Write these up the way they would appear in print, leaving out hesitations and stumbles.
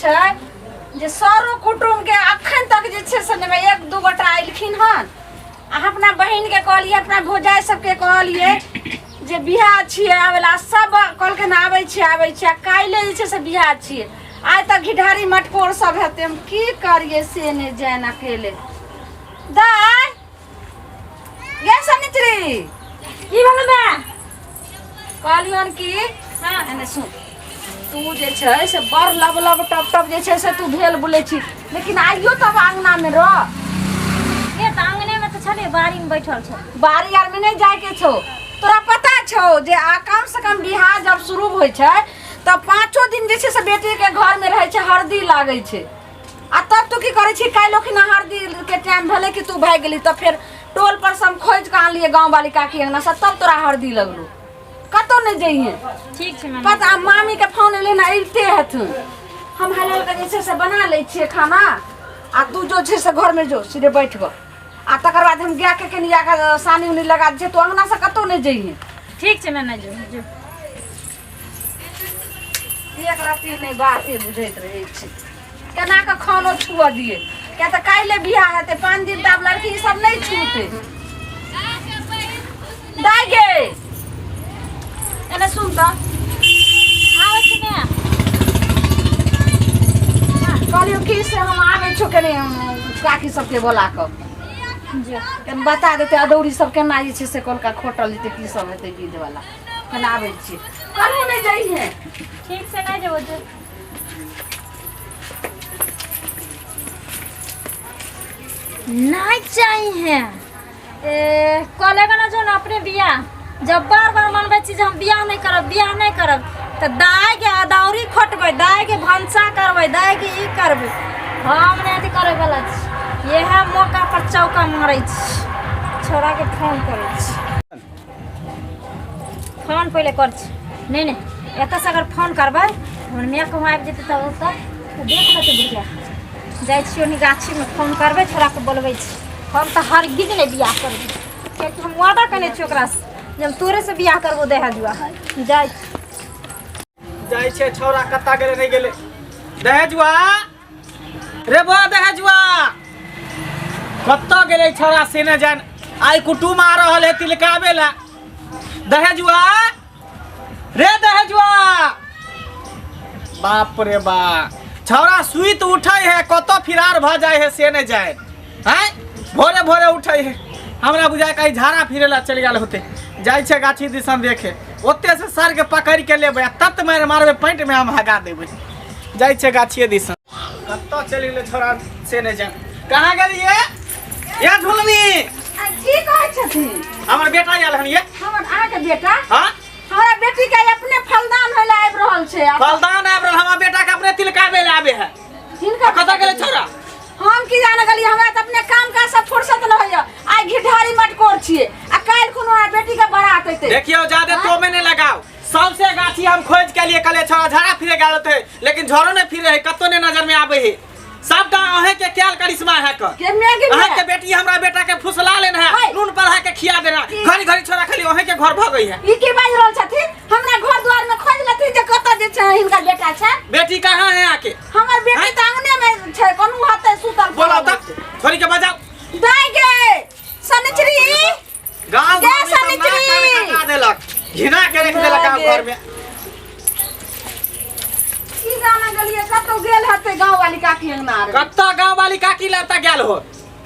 छै जे सरो कुटुम्बके अखन तक जे छै से नहि एक दू गोटा अयलखिन हन। आ अपना बहिनके कहलियै, अपना भौजाइ सबके कहलियै जे बियाह छियै आबै ला, सब कहलखिन आबै छियै आबै छियै। आ काल्हि जे छै से बियाह छियै, आइ तक घिढारी मटकोर सब हेतै। हम की करियै से नहि जानि अकेले। दाइ गे सनिचरी, की भेलै बे? कहलियन कि हाँ। एने सुन, तू जे छै से बड़ लब लब टप टप जे छै से तू भेल बोलै छी, लेकिन आइयो तब अंगना में रह। ये तऽ अंगने में तऽ छलै, बाड़ी में बैठल छल। बाड़ी आर में नहीं जाए के छौ। तोरा पता छौ जे आ कम से कम बियाह जब शुरू होइ छै तऽ पाँचो दिन जे छै से बेटी के घर में रहै छै, हरदी लागै छै। आ तब तू की करै छी? काल्हि ओखिना हरदी के टाइम भेलै कि तू भागि गेली, तऽ फेर टोल पर से हम खोजि कऽ आनलियै गाँव वाली काकी अंगना से, तब तोरा हरदी लगलो। कतौ नहि जइहे। ठीक छै मामी। पता मामी के फोन एलै ने, अबिते हेथुन। हम हाल हाल के जे छै से बना लै छियै खाना, आ तू जो छै से घर में जो सीधे बैठ गो, आ तकर बाद हम गाय के कनि जाकऽ सानी उनी लगा दै छियै। तू अंगना से कतौ नहि जइहे। ठीक छै मामी, जो जो। एक रत्ती नहि बाते बुझैत रहै छै। केना कऽ खानो छुअ दियै? किया तऽ काल्हि बियाह हेतै, 5 दिन तऽ आब लड़की ई सब नहि छूतै। दाइ गे, एने सुन तऽ। आबै छी ने। कहलियौ की से हम आबै छौ कनि काकी सबके बोला कऽ जो। कनि बता देतै अदौरी सब केना जे छै से कोलका खोटल जेतै, की सब हेतै विध वाला। केना आबै छियै, करू नहि जइहे। ठीक से नहि जेबो, जो। नहीं चाहिए ए कॉलेज ना जो ना अपने बियाह। जब बार बार मनबै छी जे हम बियाह नहीं करब, बियाह नहीं करब, तऽ दाइ के अदौरी खोटबै, दाइ के भनसा करबै, दाइ के ई करबै। हम नहि अथी करै वाला छी। इएह मौका पर चौका मारै छी। छोड़ा के फोन करै छी। फोन पहिले कर छी। नहीं नहीं, एतऽ से अगर फोन करबै हमर माय कहूँ आबि जेतै तब ओतऽ तऽ देख लेतै बुढ़िया। जाइ छियै ओनी गाछीमे, फोन करबै, छोड़ाके बोलबै छी। हम तऽ हरगिज नहि बियाह करबै, कियाकि हम वादा केने छियै ओकरासँ जे हम तोरेसँ बियाह करबो दहेजुआ। जाइ छी। जाइ छै छौड़ा कत्ता गेलै नहि गेलै। दहेजुआ रे बा, दहेजुआ कत्ता गेलै छौड़ा से नहि जान। आइ कुटुम आ रहल है तिलकाबे ला। दहेजुआ रे, दहेजुआ, बाप रे बा, छौड़ा सुति उठै है कतऽ फिरार भऽ जाइ है से नहि जाय। हैं भोरे भोरे उठै है, हमरा बुझाय कहीं झाड़ा फिरे ला चलि गेल होते। जाइ छै गाछी दिसन देखे, ओते से सर के पकड़ के लेबै आ तत मारि मारबै पैंट में हम हगा देबै। जाइ छै गाछिए दिसन, कतऽ चलि गेलै छौड़ा से नहि जान। कहाँ गेलियै ये झुलनी? आ की कहै छथिन? हमर बेटा आयल हन ये। हमर अहाँके बेटा? हाँ। हमरा बेटी के अपने फलदान होय ला आबि रहल छै। आ फलदान आबि रहल, हमर बेटा के अपने तिलकाबे ले आबे है। हिनका कतऽ गेलै छौड़ा? हम की जाने गेलियै, हमरा तऽ अपने काम काज से फुर्सत नहि होइया। आइ घिढारी मटकोर छियै आ काल्हि कोनो हमरा बेटी के बारात अयतै। देखियौ, ज्यादा तो में नहीं लगाओ। सबसे गाछी हम खोज के लिए कले छौड़ा झाड़ा फिरे गेल होते, लेकिन झोरो नहीं फिरे है, कतो नहीं नजर में आबे है। सबटा अहें के क्याल करिश्मा है क। के मैं के अहें मैं? के बेटी हमरा बेटा के फुसला लेन है, हाय। नून पढ़ा के खिया देना। की? घड़ी घड़ी छोरा खाली अहें के घर भ गई है। ई की बाजि रहल छथिन? हमरा घर द्वार में खोज लेथिन जे कतऽ जे छै हिनकर बेटा छै। बेटी कहाँ है आके? हमर बेटी हैं? तऽ अंगने में छै, कोनो हते सुतल। बोलाओ तक छोरी के बजाओ। दाइ गे सनिचरी, गांव गे घर में तो नाक सनिचरी। कान कटा देलक, घिना के रख देलक गांव घर में। की जाने गेलियै कतौ गेल हेतै गाँव वाली काकी अंगना आर। कत्ता गांव वाली काकी लड़ता गेल हो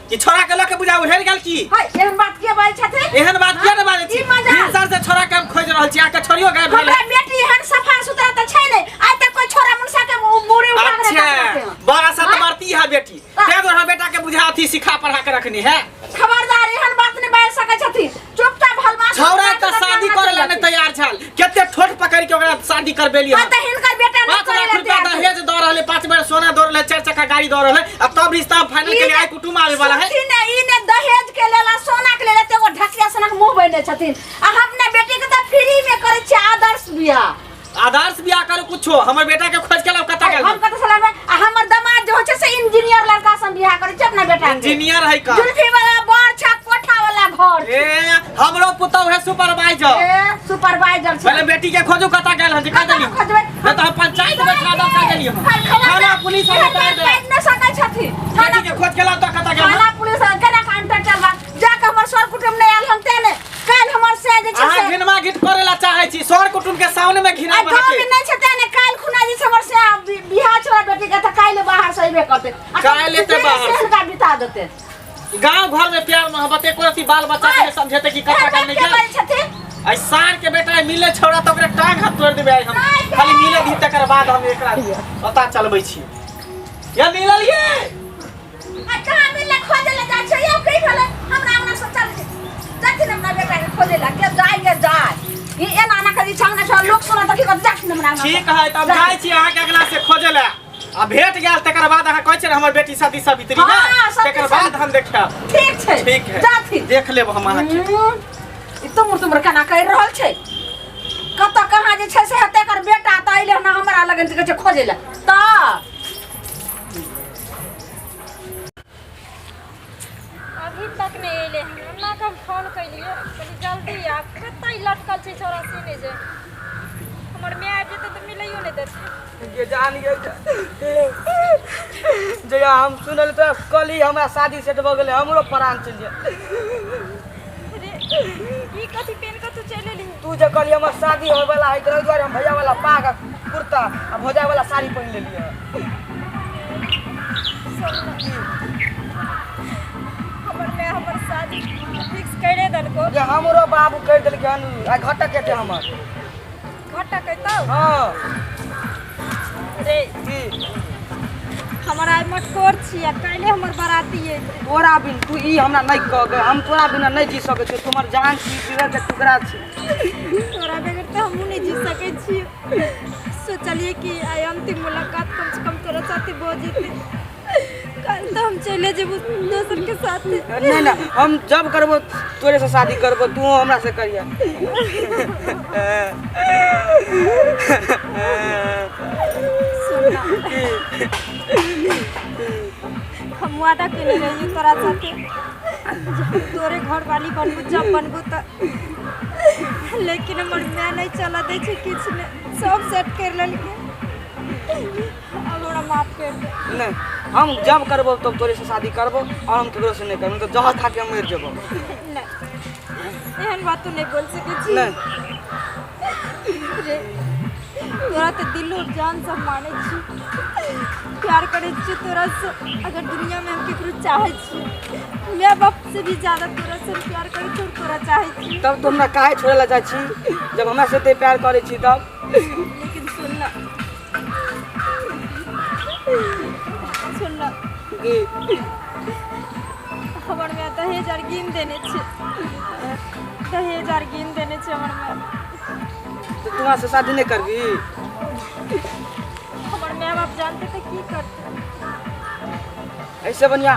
कि छोरा के लके बुझा उहेर गेल की? हाय, एहन बात के बाजै छथिन? एहन बात किया ने बाजै छी? ई मजाल। भिनसर से छोरा के हम खोजि रहल छी, आके छोरियो गायब भेल हमरा है। बेटी एहन सफा सुथरा तऽ छै नहि, आइ तक कोई छोरा मुनसा के मुड़ी उठा के अच्छा, नहि रखलकै। बड़ा सा हाँ? मरती है बेटी, हाँ। तें दुआरे बेटा के बुझा अथी सिखा पढ़ा के रखनी है। खबरदार, एहन बात नहि बाजि सकै छथिन। चुपचाप हलवा छौड़ा तऽ शादी करे ला नहि तैयार छल, कते ठोट पकड़ के ओकरा शादी करबेली। हाँ तऽ हिनकर बेटा नहि 5 करे लाख ला रुपया तैयार छै। दहेज दऽ रहले, 5 बेर सोना दऽ रहले, 4 चक्का गाड़ी दऽ रहले, आ तब रिश्ता फाइनल के लिए आइ कुटुम आवे वाला है। सुनथिन ने, ई ने दहेज के लेला सोना के लेला, तऽ एगो ढकिया सनक मुँह बनेने छथिन। आ हम अपना बेटी के तऽ फ्री में करै छियै आदर्श बियाह। आदर्श बियाह करू कुछो, हमर बेटा के खोज के लाउ कतऽ गेल। हम कतऽ से लाबै? आ हमर दामाद जे होइ छै से इंजीनियर लड़का से हम बियाह करै छियै अपना बेटा के। इंजीनियर है का? जुल्फी वाला बड़ छै, कोठा वाला घर छै। ए हमरो पुतौ है सुपरवाइजर। ए सुपरवाइजर छै। पहले बेटी के खोजू कतऽ गेल हन जे कह देलियै। खोजबै। नहीं तो हम पंचायत बैठा दब कह देलियै हम। थाना पुलिस हम उतार दे। नहि सकै छथिन। बेटी के खोज के लाओ तो कतऽ गेल हन। थाना पुलिस केना काउंटर चलबा जाके हमर सर कुटुम्ब नहि आयल हन तेने काल्हि हमर से जे छै अहाँ से घिनमा घिट करे ला चाहे छी सर कुटुम्ब के सामने में घिना आ बना गाँव के में नहि छै तेने काल्हि खुना जे छै हमर से बियाह छै हमर बेटी के तऽ काल्हि बाहर से अयबे करतै। आ काल्हि एतै बाहर से। से हिनका बिता देतै। गांव घर में प्यार मोहब्बत एको रति बाल बच्चा के नहीं समझेते कि कतऽ गेल नहीं के गेल। बजै छथिन? आई सार के बेटा मिले छोड़ा तो ओकरा टांग हाथ तोड़ देबै आई हम। खाली मिले दी तकर बाद हम एकरा पता चलबै छी। या मिलल ये आ कहाँ मिललै खोजै लए जाइ छै यौ की भेलै हमरा अंगना से चल जाथिन हमरा बेटा के खोजै लए के जाय के जाय ई एना एना करी छै अंगना से लोक सुनत की करत जाथिन हमरा अंगना से। ठीक है तब जाइ छी अहाँ के अगला से खोजे ला आ भेट गेल तकर बाद अहाँ कहै छियै ने हमर बेटी सती सावित्री ने हाँ, सती तकर बाद हम देखायब। ठीक छै ठीक है जाथिन देख लेब हम अहाँके। ई तुमर तुमर केना करि रहल छै कतऽ कहाँ जे छै से हेतै एकर बेटा तऽ अइले हन हमरा लगन कहै छै खोजै लए तऽ अभी तक नहि अयलै हन। अन्ना के हम फोन केलियै, कहलियै जल्दी आ, कतऽ ई लटकल छै छौड़ा से नहि जे हमर माय आबि जेतै तऽ मिलैयो नहि देतै। गे जान गे जहिया हम सुनल तऽ कल ही हमरा शादी सेट भऽ गेलै हमरो प्राण चलि गेल। रे ई कथी पेन कऽ तू चलि एलही? तू जे कहली हमर शादी होयवला है ताहि दुआरे हम भैया वाला पाग आ कुर्ता आ भौजाई वाला साड़ी पहिन लेलियै। हमर माय हमर शादी फिक्स करे देलको। जे हमरो बाबू करि देलकै हन आ घटक हेतै हमर। घटक हेतौ? हाँ। रे की? हमर आइ मटकोर छी आ काल्हि हमर बाराती अयतै। तोरा बिन तू ई हमरा नहि कह गे, हम तोरा बिना नहि जी सकै छी, तू हमर जान छी, जिगर के टुकड़ा छी। तोरा बगैर तऽ हमहूँ नहि जी सकै छी। सोचलियै कि आइ अंतिम मुलाकात कम से कम तोरा साथे भऽ जेतै। कल तऽ हम चले जेबो दोसर के साथ। नहीं ना हम जब करबो तोरे से शादी करबो, तू हमरा से करिया। सुन ना, हम वादा केने रहियै तोरा साथे जे हम तोरे घर वाली बनबू जब बनबू तऽ, लेकिन हमर माय नहीं चलऽ दै छै किछु नहि, सब सेट करि लेलकै। अब हमरा माफ कर दे। नहीं हम जब करबो तब तोरे से शादी करबो और हम केकरो से नहीं करबो, तो जहर खा के हम मरि जेबो। नहीं एहन बात तू नहीं बोल सकै छी। नहीं रे तोरा तऽ दिल और जान से हम मानै छी, प्यार करै छी तोरा से। अगर दुनिया में हम केकरो चाहै छी my बाप से भी ज्यादा तोरा से हम प्यार करै छी और तोरा चाहै छी। तब तो हमरा काहे छोड़े ला जाइ छी जब हमरा से एते प्यार करै छी तब? लेकिन सुन ना, सुन ना की? हमर माय दहेज आर गिन देने छै, दहेज आर गिन देने छै हमर माय। तो तू हमरा से शादी नहीं करबी? हमर माय बाप जानते तऽ की करते? ऐसे बढ़िया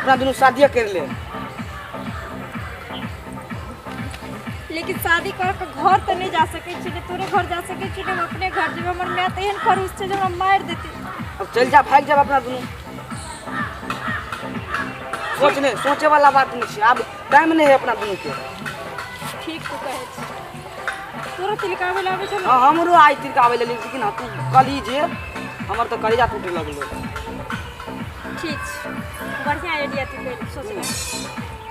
अपना दुनू शादिये कर ले। लेकिन शादी कर के घर तऽ नहीं जा सकै छी, ने तोरे घर जा सकै छी ने हम अपने घर जेबै। हमर माय तऽ एहन खड़ूस छै जे हमरा मारि देतै। अब चलि जा, भागि जाब अपना दुनू। सोच नहीं, सोचे वाला बात नहीं छै, आब टाइम नहीं है अपना दुनू के। ठीक तू कहै छी। तोरा तिलकाबै लए आबै छौ? हाँ हमरो आइ तिलकाबै लए, लेकिन हाँ तू कहली जे हमर तऽ कलेजा टूटे लगलो। ठीक छै, बढ़िआँ आइडिया तू कहि सोचले,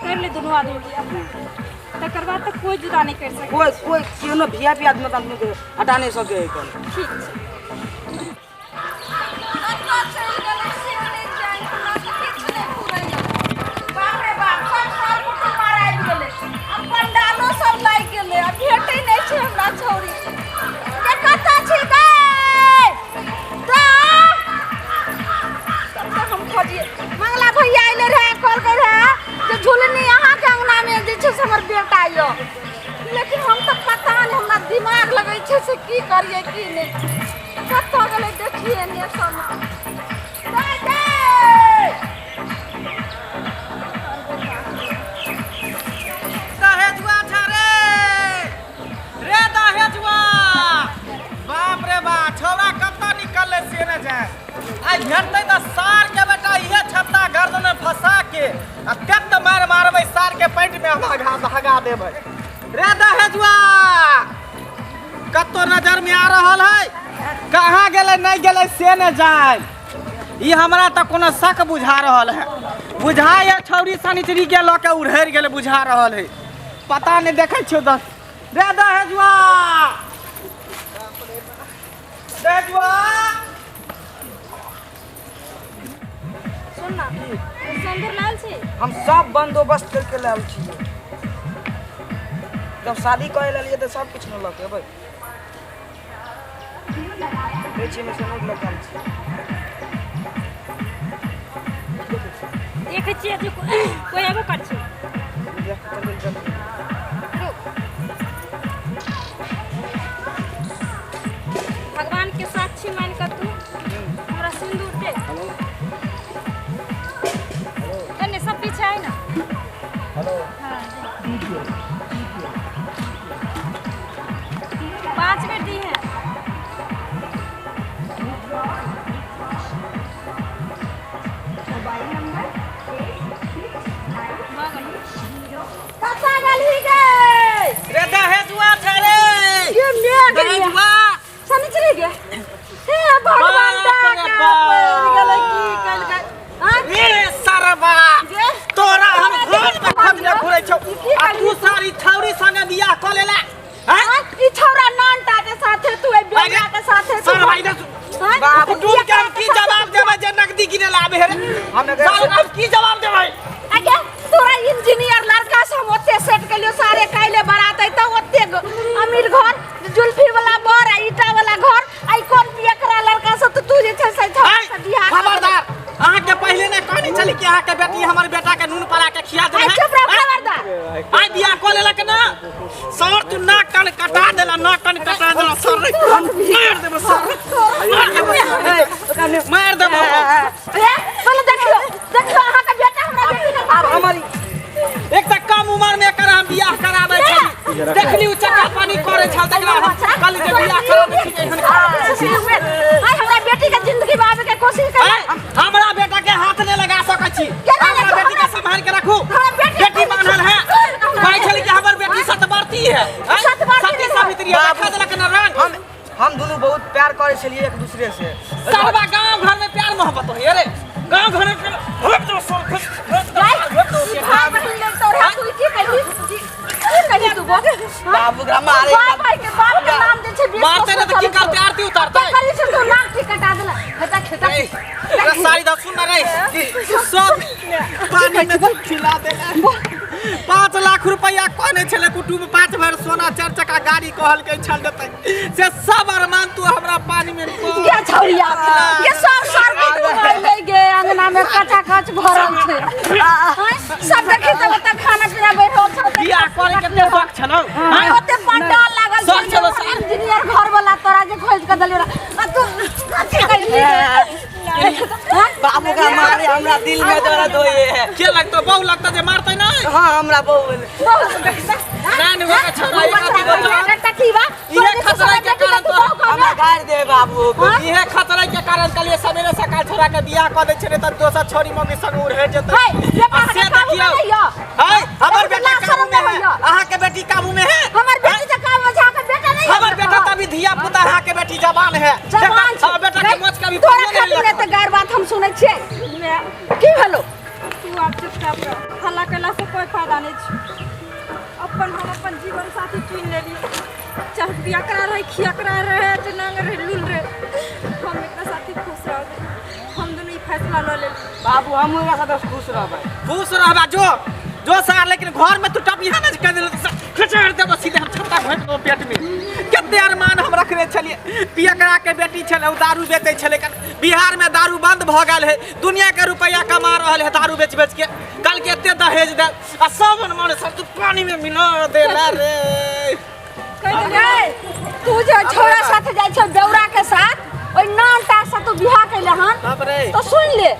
कर ले दुनू आदमी बियाह, तकर बाद तऽ कोइ जुदा नहि करि सकै। कोई कोई केहनो वीआईपी आदमी अपना दुनू के हटा नहीं सकै है कल। ठीक छै। कतऽ चलि गेलै से नहि जानि, हमरा तऽ किछु नहि फुरैया। बाप रे बाप, सब सर कुटुम्ब आर आबि गेलै आ पंडालो सब लागि गेलै आ भेटै नहि छै हमरा छौड़ी के। कतऽ छी गै? तऽ हम खोजिए। मंगला भैया अयलै रहए, कहलकै रहए जे झुलनी अहाँके अंगनामे जे छै से हमर बेटा यऽ, लेकिन हम तऽ पता नहि, हमरा दिमाग लगै छै से की करियै की नहि। कतऽ गेलै देखिए ने सब। दाइ दाइ दहेजुआ छा रे, रे दहेजुआ, बाप रे बाप छौड़ा कतऽ निकललै से ने जाय। आइ भेटतै तऽ सार के बेटा इहे छत्ता गर्दन में फंसा के आ कत मार मारबै सार के पैंट में हम हगा हगा देबै। रे दहेजुआ कतो नजर में आ रहल है, कहाँ गेलै नहीं गेलै से ने जाय। ई हमरा तऽ कोनो शक बुझा रहल है, बुझाय है छौरी सनिचरी के लऽ के उड़हरि गेलै बुझा रहल है, पता नहीं देखै छियौ दस। रे दहेजुआ दहेजुआ सुन ना, सिंदूर लाल छी? हम सब बंदोबस्त करके लायल छी। जब शादी करे लेलिए तऽ सब कुछ न लऽ के एबै। देखै छियै में सिंदूर लऽ के आयल छी। देखै छियै जे कोई एबो कर छै। देख, चल चल। भगवान के साक्षी मान के तू हमरा सिंदूर दे। एने सब पीछे आइ ना। हाँ, 5 बेर दी है। कतऽ गेलही गे? रे दहेजुआ छै रे। ये मेघ रे। दहेजुआ सनिचरी गे। हे भगवान, बाप रे डाका बाप। पड़ि गेलै की कलकै? आँय? रे सरबा जे? तोरा हम तोरा घर में खोजने घुरै छौ ई की आ तू करही? सारी छौरी संगे बियाह कऽ लेला। आँय? आँय? ई छौरा नानटा के साथे तू एहि बेटा के साथे तू सरबा इधर आँय? बाप, कुटुम के हम की जवाब देबै जे नकदी गिने ला आबे हे रे? हम नकदी- साल हम की जवाब देबै? आगे तोरा इंजीनियर लड़का से हम ओते सेट केलियो, सारे काल्हि बारात अइतौ, ओते अमीर घर, जुल्फी वाला बर आ ईटा वाला घर, आ ई कोन पियकरा लड़का से तऽ तू जे छै से छौड़ा आँय, से बियाह कर। खबरदार, अहाँके पहिले नहि कहने छली कि अहाँके बेटी हमर बेटा के नून परा के खिया देबै? आँय, चुप रह, खबरदार। आइ बियाह कऽ लेलक ना सर, तू नाक कान कटा देला, नाक कान कटा देला सर, रे हम मार देबो सर, मार देबो सर, मार देबो। ए, पहिले देखियो, देखियो अहाँके बेटा हमरा बेटी के आब हमर एक तऽ कम उम्र में एकर हम बियाह कराबै छली, देखली उ चक्का पानी करै छल तकरा हम कहली जे बियाह कराबै छी एहन। आइ हमरा बेटी के जिंदगी में आबे के कोशिश कर। आँय, हमरा बेटा के हाथ नहीं लगा सकै छी। केना हमरा नहि? बेटी के संभाल के रखू। हमरा बेटी बेटी बान्हल है, कहै छली कि हमर बेटी सतबरती है। आँय, सतबरती सती नहीं। सावित्री है, देखा देलक ना रंग। हम दुनू बहुत प्यार करै छलियै एक दूसरे से। सरबा गांव घर में प्यार मोहब्बत होय रे, गांव घर में प्यार- होक दो सर, होक दो, होक दो। ई भाई बहिन लेल तोरा तू की कही? की कही तू बोल? बाबू के मारे। बाप भाई के बाप के नाम जे छै 20 मारतै ने तऽ की करतै? आरती उतारतै? करी छै तू नाक की कटा देला खेता खेता। रे सारी दा सुन ना रे, तू सब पानी में खिला देला। 5 लाख रुपया कहने छले कुटुम्ब, 5 भर सोना, 4 चक्का गाड़ी कहलकै छल देतै, से सब अरमान तू हमरा पानी में गे छौरिया गे, सब सर के घुमाइले गे, अंगना में कचा कच भरल छै। आँय, सब देखी तऽ ओतऽ खाना पीना बैठल छौ। बियाह करे के कते शौक छलौ? आँय, ओते पंडाल लागल सब छै, छलौ सार। इंजीनियर घर वाला तोरा जे खोज के देलियौ आ तू कथी कैली? बाबू का मारे हमरा दिल में दर्द होइए। के लगतो? बहु लगतो जे मारतै नहीं? हाँ, हमरा बहू भेलै। ना नहीं होगा छौरा, ई खातिर बोलतो। इहे खतरा के कारण तो हमरा गारि दे बाबू। इहे खतरा के कारण कहलिए सवेरे सकाल छोरा के बियाह कऽ दै छै, नहीं तऽ दोसर छोरी मम्मी संग उड़हे जेतै। हे, बेटा आ से अहाँके काबू में देखियौ नहीं यऽ। है, हमर बेटा बेटा लाज काबू शरम में नहीं है। यऽ। अहाँके बेटी काबू में है? हमर बेटी तऽ काबू में छै, अहाँके बेटा नहीं हमर बेटा तऽ अभी धिया पुता, अहाँके बेटी जवान है। जवान छै। हमर बेटा के मोच के अभी तोरा पानियो नहीं खातिर लगल। एते गारि बात हम सुनै छियै। की भेलो? तू आब चुपचाप रह, हल्ला केला से कोई फायदा नहीं छै। अपन हम अपन जीवन साथी चुनि लेलियै, चाहे बियाकरा रहे, खियकरा रहे, चाहे नंग रहे, लूल रहे, हम एकरा साथी खुश रहबै। हम दुनू ई फैसला लऽ लेलियै। बाबू, हम ओकरा साथे खुश रहबै। खुश रहबा जो जो सार, लेकिन घर में तू टपिया ने कर देलक, खचड़ देबो सीधे हम, छत्ता घोंटि देबो पेट में। कते अरमान हम रखने छलियै। पियकरा के बेटी छलै, ओ दारू बेचै छलै। बिहार में दारू बंद भऽ गेल है, दुनिया के रुपया कमा रहल है दारू बेच बेच के। कल के एते दहेज दे आ सब मन सब तू पानी में मिला देला रे। गै, तू जे छोरा साथे जाइ छौ बेौरा के साथ, ओहि नानटा से तू बियाह कैले हन। बाप रे। तो सुन ले,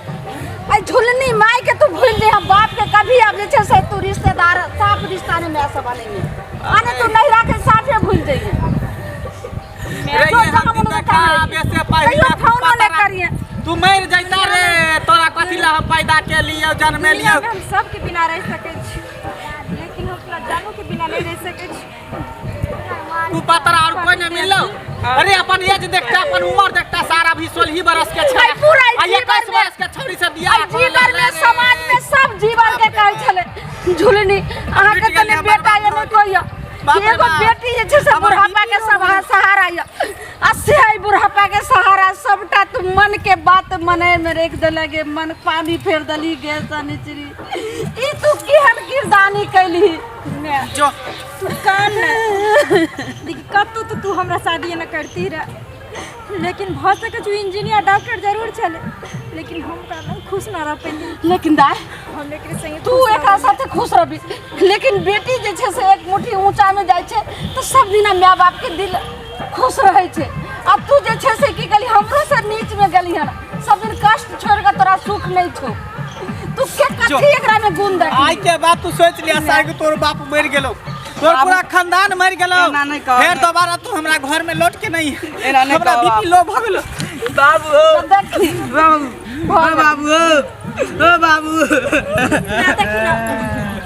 आई झुलनी माय के तू भूल दे, हम बाप के कभी अब जे छै से तू रिश्तेदार साफ रिश्ता नहीं माय से बनेंगे, आने तू नहिरा के साफे भूल जाइए। रे ये हम दिन देखा आबे से पहिले कहियो फोनो नहीं करिए। तू मरि जैता रे, तोरा कथी ला हम पैदा के लियौ, जन्मे लियौ। दुनिया में हम सबके बिना रह सकै छी, लेकिन हम अपना जानू के बिना नहीं रह सकै छी। तू पतरा और कोई नहीं मिललो। अरे अपन एज देखता, अपन उम्र देखता, सारा भी 16 बरस के छै। आई पूरा आ जीवन 21 में- बरस के छौरी से बियाह आई कऽ जीवन लेले में रे। समाज में सब जीवन के कहै छलै झुलनी, अहाँके टूटि तनी गेलै बेटा हमर ये नहि कहैया। बाप रे एगो बाप। बेटी जे छै से हमर बुढ़ापा के बीपी सब सहारा यऽ, आ से है बुढ़ापा के सहारा। सबटा तू मन के बात मने में रख देले गे, मन पानी फेर देली गे सनिचरी। ई तू केहन किरदानी कैली? मैं जो तू कान ने देखी, कतौ तो तू हमरा शादी न करती रह, लेकिन भऽ सकै छै इंजीनियर डॉक्टर जरूर छलै, लेकिन हम ओकरा खुश न रह पैली। लेकिन दाय, हम एकरे संगे तू खुश एकरा रहब। साथे खुश रहबी, लेकिन बेटी जे छै से एक मुट्ठी ऊँचा में जाइ छै तऽ सब दिना माय बाप के दिल खुश रहै छै। आ तू जे छै से की गेली, हमरो से नीच में गेली हन। सब दिन कष्ट छोड़ के तोरा सुख नहीं छौ। तू के जो। कथी एकरा में गुण देख? आइ के बाद तू सोच लिया सार के तोर बाप मरि गेलो, तोर बाबू- पूरा खानदान मरि गेलो। एना नहि कह। फेर दोबारा तू हमरा घर में लौट के नहीं। एना नहि हमरा कह बीपी बाप। लो भऽ गेलो। बाबू हो, देखी। बाबू ओ, बाबू हो, ओ बाबू। मैं देखी ना,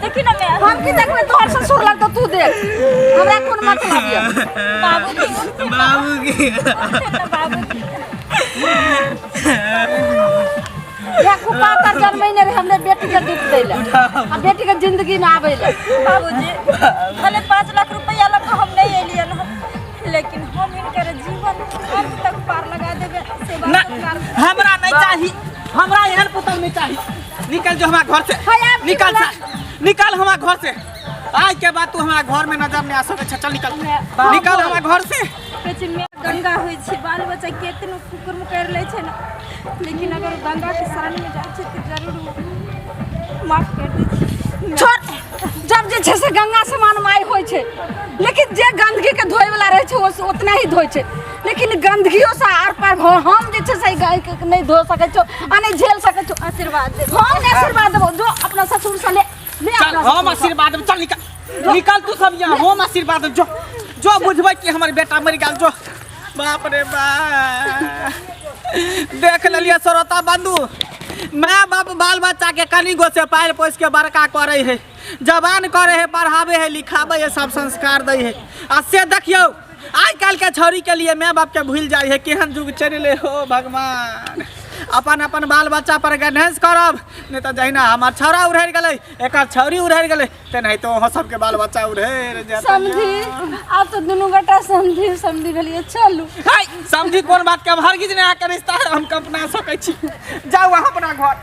देखी ना मैं। हम की देखबै? तोहर ससुर लग तऽ तू देख, हमरा कोन मतलब यऽ? बाबू की बाबू की बाबू की या कुपातर जन्मै नहि रहे हमरे बेटी के दुख दै लए आ बेटी के जिंदगी में आबै लए। बाबूजी, भले 5 लाख रुपया लग हम नहीं एलियन हन, लेकिन हम हिनकर जीवन अंत तक पार लगा देबे सेवा ना, सत्कार। हमरा नहीं चाही, हमरा एहन पुतल नहीं चाही। निकल जो हमरा घर से। हाय, आब की निकल बोला? निकल हमरा घर से। आज के बाद तू हमरा घर में नजर नहीं आ सके छै। चल निकल, निकल हमरा घर से। कहै छै माय गंगा होइ छै, बाल बच्चा केतनो कुकुर मुकरि लै छै ने, लेकिन अगर ओ गंगा के शरण में जाइ छै तऽ जरूर ओ माफ कर दै छै। छोड़, जब जे छै से गंगा समान माय होइ छै, लेकिन जे गंदगी के धोए वाला रहै छै ओ उतना ही धोइ छै, लेकिन गंदगियो से आर पार भऽ हम जे छै से गाय के नहि धो सकै छौ आ नहि झेल सकै छौ। आशीर्वाद देबो। हम नहि आशीर्वाद देबो, जो अपना ससुर से ले ले। चल अपना हम ससुर से। आशीर्वाद देब। चल निकल, निकल तू सब यहाँ। हम आशीर्वाद देब। जो जो बुझबै कि हमर बेटा मरि गेल। जो बाप रे बाप, देख लेलियै श्रोता बंधु, माय बाप बाल बच्चा के कनी गो से पालि पोसि के बड़का करै है, जवान करै है, पढ़ाबै है, लिखाबै है, सब संस्कार दै है, आ से देखियौ आइ काल्हि के छौड़ी के लिए माय बाप के भूलि जाइ है। केहन युग चलि एलै हो भगवान। अपन अपन बाल बच्चा पर गणेश करब, नहि तऽ जहिना हमर छौड़ा उड़हरि गेलै, एकर छौड़ी उड़हरि गेलै, तेनाहिते अहाँ सबके बाल बच्चा उड़हरि जायत। समझी, आब तऽ दुनू गोटा समझी समझी भेलियै, चलू। है समझी कोन बात के? हम हरगिज नहि अहाँके रिश्ता हम अपना सकै छी। जाउ अहाँ अपना घर।